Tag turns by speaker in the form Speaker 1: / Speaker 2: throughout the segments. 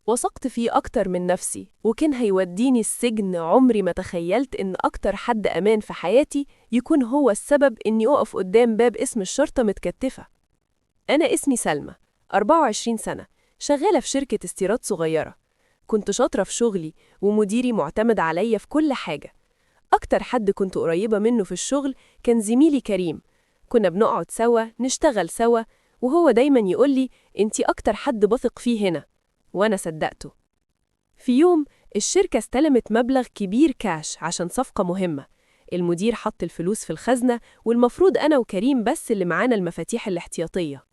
Speaker 1: وثقت فيه أكتر من نفسي، وكان هيوديني السجن. عمري ما تخيلت إن أكتر حد أمان في حياتي يكون هو السبب إني أقف قدام باب قسم الشرطة متكتفة. أنا اسمي سلمى، 24 سنة، شغالة في شركة استيراد صغيرة. كنت شاطرة في شغلي ومديري معتمد عليا في كل حاجة. أكتر حد كنت قريبة منه في الشغل كان زميلي كريم. كنا بنقعد سوا، نشتغل سوا، وهو دايما يقولي انتي أكتر حد بثق فيه هنا، وأنا صدقته. في يوم الشركة استلمت مبلغ كبير كاش عشان صفقة مهمة. المدير حط الفلوس في الخزنة، والمفروض أنا وكريم بس اللي معانا المفاتيح الاحتياطية.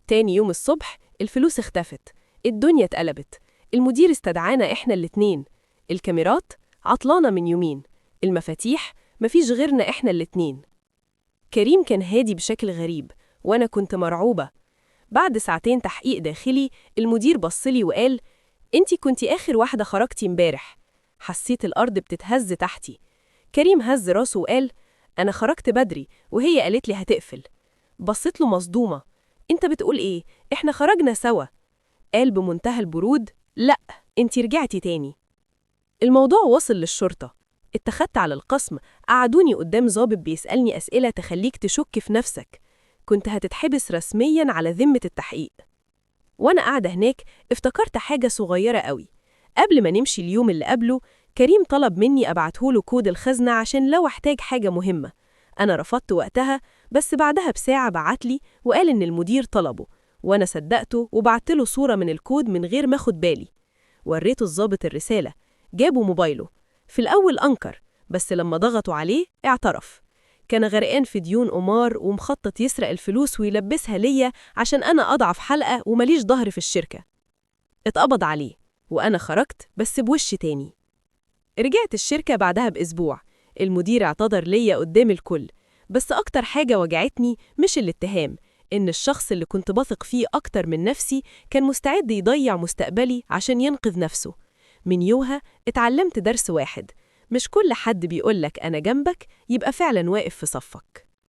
Speaker 1: تاني يوم الصبح الفلوس اختفت، الدنيا اتقلبت. المدير استدعانا إحنا الاتنين. الكاميرات عطلانة من يومين، المفاتيح مفيش غيرنا إحنا الاتنين. كريم كان هادي بشكل غريب، وأنا كنت مرعوبة. بعد ساعتين تحقيق داخلي المدير بصلي وقال: انتي كنتي آخر واحدة خرجتي امبارح. حسيت الأرض بتتهز تحتي. كريم هز راسه وقال: أنا خرجت بدري وهي قالت لي هتقفل. بصيت له مصدومة: انت بتقول إيه؟ إحنا خرجنا سوا. قال بمنتهى البرود: لأ، انتي رجعتي تاني. الموضوع وصل للشرطة. اتخذت على القسم، قعدوني قدام ضابط بيسألني أسئلة تخليك تشك في نفسك. كنت هتتحبس رسمياً على ذمة التحقيق. وأنا قاعدة هناك افتكرت حاجة صغيرة قوي. قبل ما نمشي اليوم اللي قبله، كريم طلب مني أبعتهوله كود الخزنة عشان لو احتاج حاجة مهمة. أنا رفضت وقتها، بس بعدها بساعة بعتلي وقال إن المدير طلبه، وأنا صدقته وبعتله صورة من الكود من غير ما أخد بالي. وريته الضابط الرسالة، جابوا موبايله. في الأول أنكر، بس لما ضغطوا عليه اعترف. كان غرقان في ديون قمار ومخطط يسرق الفلوس ويلبسها ليا عشان أنا أضعف حلقة ومليش ظهر في الشركة. اتقبض عليه وأنا خرجت بس بوش تاني. رجعت الشركة بعدها بأسبوع. المدير اعتذر ليا قدام الكل، بس أكتر حاجة وجعتني مش الاتهام، إن الشخص اللي كنت بثق فيه أكتر من نفسي كان مستعد يضيع مستقبلي عشان ينقذ نفسه. من يومها اتعلمت درس واحد: مش كل حد بيقولك أنا جنبك يبقى فعلا واقف في صفك.